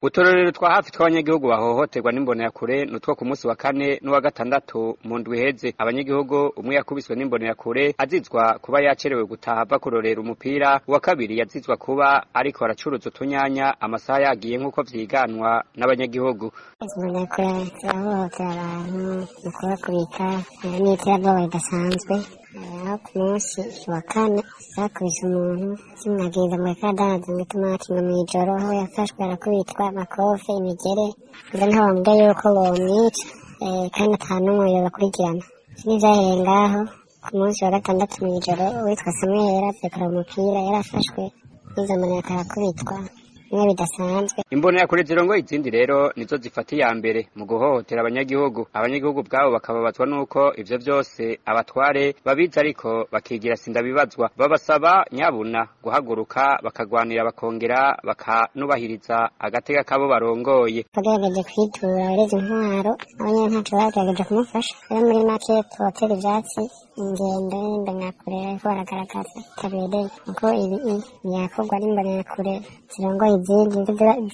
Uturorero twa hafi tw'abanyagihugu bahohoterwa n'imbonerakure nutwo ku munsi wa kane n'uwa gatandatu mu ndwi iheze. Abanyagihugu umwe yakubiswe n'imbonerakure azizwa kuba yacerewe gutaha ava kurorera umupira, uwa kabiri yazizwa kuba ariko aracuruza utunyanya amasaha yagiye nk'uko vyiganwa n'abanyagihugu. Imbonerakure zirahohotera abantu mu kubakubita n'iterabwoba ridasanzwe. Aho ku munsi wa kane zakubise umuntu zimwagiriza mu kadandaza mw'itomati ngo mw'ijoro, aho yafashwe arakubitwa amakofe, imigere, nza ntaho bambwiye yuko bomwica, kandi ata n'umwe yobakurikirana. N'ivyahereye ngaho ku munsi wa gatandatu mw'ijoro, uwitwa Samuel avuye kuraba umupira yarafashwe n'izo mbonerakure arakubitwa bimwe bidasanzwe. Imbonerakure zirongoye izindi rero nizo zifata iya mbere mu guhohotera abanyagihugu. Abanyagihugu ubwabo bakababazwa n'uko ivyo vyose abatware babizi ariko bakigira sindabibazwa. Babasaba nyabuna guhaguruka bakagwanira bakongera bakanubahiriza agateka kabo barongoye. Bagerageje kwitura abarezi intwaro, nabo nyene ntaco bagerageje kumufasha. Rero muri make twotera ivyatsi ingendo y'imbonerakure bariko baragaragaza itabereye, kuko ibi vyakorwa n'imbonerakure zirongoye izindi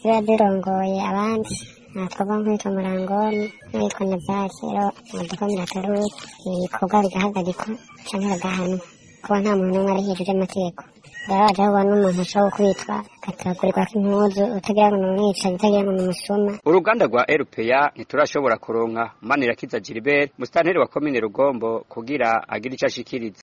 ziba zirongoye abandi. Aha twovuga nk'uwitwa Murangoni n'uwitwa Nazari. Rero bodukomera akaruru, ibikorwa bigahagarikwa canke bagahanwa, kuba nta muntu n'umwe ari hejuru y'amategeko. Birababaje aho ubona umuntu ashobora gukubitwa agatabagurirwako impuzu utagira ngo ni umwicanyi, utagira ngo ni umusuma. Uruganda rwa RPA ntiturashobora kuronka Manirakiza Gilbert, musitanteri wa komine Rugombo, kugira agire ico ashikiriza.